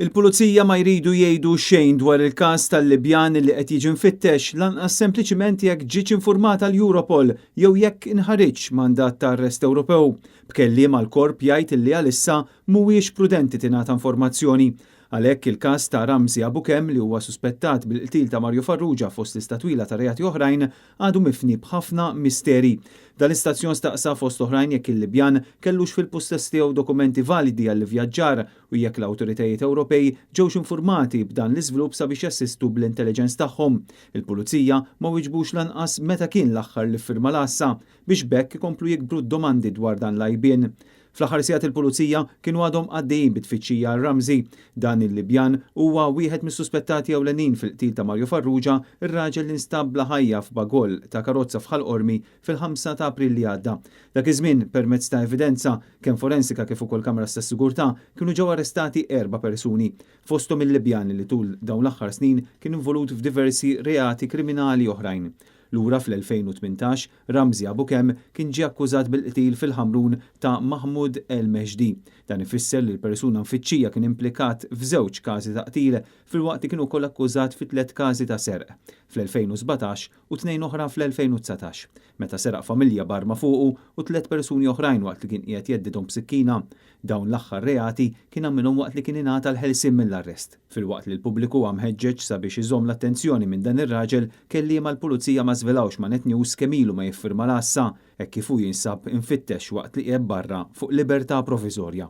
Il-Pulizija ma jridu jgħidu xejn dwar il-każ tal-Libjan li qed jiġi mfittex, lanqas sempliċiment jekk ġietx infurmata l-Europol jew jekk inħariġx mandat ta' arrest Ewropew. B'kelliem għall-Korp jgħid li għalissa mhuwiex prudenti tingħata informazzjoni. Għalhekk il-każ ta' Ramzi Abukem li huwa suspettat bil-qtil ta' Mario Farrugia fost lista twila ta' reati oħrajn għadu mifni b'ħafna misteri. Dan l-istazzjon staqsa fost oħrajn jekk il-Libjan kellux fil-pussess tiegħu dokumenti validi għall-ivvjaġġar u jekk l-awtoritajiet Ewropej ġewx infurmati b'dan l-iżvilupp sabiex jassistu bl-intelligence tagħhom. Il-Pulizija ma wiġbux lanqas meta kien l-aħħar li ffirma l-għassa biex b'hekk ikomplu jikbru d-domandi dwar dan l-għajbien. Fl-aħħar sigħat il-Pulizija kienu għadhom għaddejjin bit-tfittxija għal Ramzi. Dan il-Libjan huwa wieħed mis-suspettati ewlenin fil-qtil ta' Mario Farrugia, ir-raġel li nstab bla ħajja f'bagoll ta' karozza f'Ħal Qormi fil-5 ta' April li għadda. Dak iż-żmien, permezz ta' evidenza, kemm forensika kif ukoll kameras tas-sigurtà, kienu ġew arrestati erba' persuni, fosthom il-Libjan li tul dawn l-aħħar snin kien involut f'diversi reati kriminali oħrajn. Lura fl-2018, Ramzi Abukem kien ġie akkużat bil-qtil fil-Ħamrun ta' Mahmoud El Mehdi. Dan ifisser li l-persuna mfittxija kien implikat f'żewġ każi ta' qtil filwaqt li kien ukoll akkużat fi tliet każi ta' serq fl-2017 u tnejn oħra fl-2019, meta seraq familja b'arma fuqu u tliet persuni oħrajn waqt li kien qiegħed jheddidhom b'sikkina. Dawn l-aħħar reati kien għamilhom waqt li kien ingħata l-ħelsien mill-arrest. Filwaqt li l-pubbliku huwa mħeġġeġ sabiex iżomm l-attenzjoni minn dan ir-raġel, kelliema l-Pulizija ma żvelawx ma' Net News kemm ilu ma jiffirma l-għassa, hekk kif hu jinsab imfittex waqt li qiegħed barra fuq libertà proviżorja.